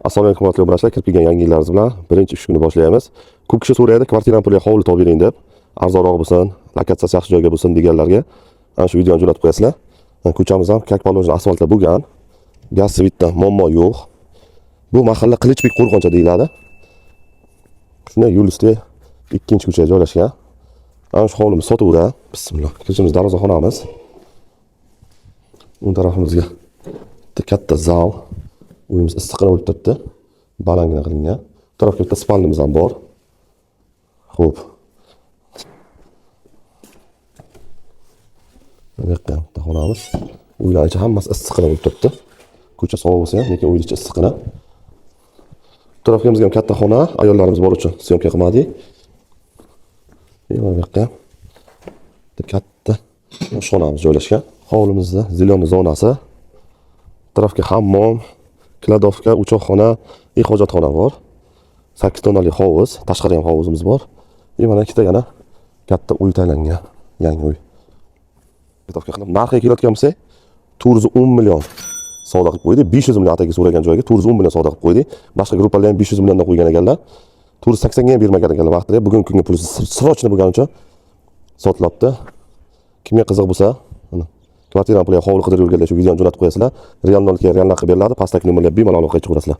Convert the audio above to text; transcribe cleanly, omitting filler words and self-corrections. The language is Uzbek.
Assalomu alaykum, hurmatli obunachilar. Kirib kelgan yangi yillarimiz bilan birinchi ish kuni boshlaymiz. Ko'p kishi so'raydi, kvartirani puliga hovli topib bering deb. Arzonroq bo'lsin, lokatsiyasi yaxshi joyga bo'lsin deganlarga ana shu videoni jo'natib qo'yasizlar. Mana ko'chamiz ham как положено asfaltda bo'lgan. Gaz, свет da muammo yo'q. Bu mahalla Qilichbek qo'rg'oncha deyiladi. Shunday yo'l ustida ikkinchi ko'chaga joylashgan. Ana shu hovlimiz sotuvda. Bismillah. Kirishimiz darvozaxonamiz. O'ng tarafimizga bitta katta zal. Uyimiz issiqqina bo'lib turibdi. Balandgina qilingan. Bu tarafga bitta спальня miz ham bor. Xo'p. Bu yoqqa ham bitta xonamiz. Uylar ichi hammasi issiqqina bo'lib turibdi. Ko'cha sovuq bo'lsa ham, lekin uyni ichi issiqqina. Bu tarafga ham katta xona, ayollarimiz bor uchun съёмка qilmadik. Mana bu yoqqa ham bitta katta oshxonamiz joylashgan. Hovlimizda зелёный zonasi. Bu tarafga hammom, кладовка, uchoqxona, и hojatxona bor. 8 tonnali hovuz, tashqari ham hovuzimiz bor. И mana ikkita yana katta uy tayinlangan, yangi uy. Stavka qilib narxiga kelayotgan bo'lsak, 410 million savdo qilib qo'ydik. 500 million atigi so'ragan joyga 410 million savdo qilib qo'ydik. Boshqa gruppalar ham 500 milliondan qo'ygan ekanlar. 480 ga ham bermagan ekanlar vaqtida. Bugungi kunga puli срочно bo'lgani uchun sotilyapti. Kimga qiziq bo'lsa, mana kvartirani puliga hovli qidirib yurganlar shu videoni jo'natib qo'yasizlar. Real nolga real narxi beriladi. Pastdagi nomerlarga bemalol aloqaga chiqaverasizlar.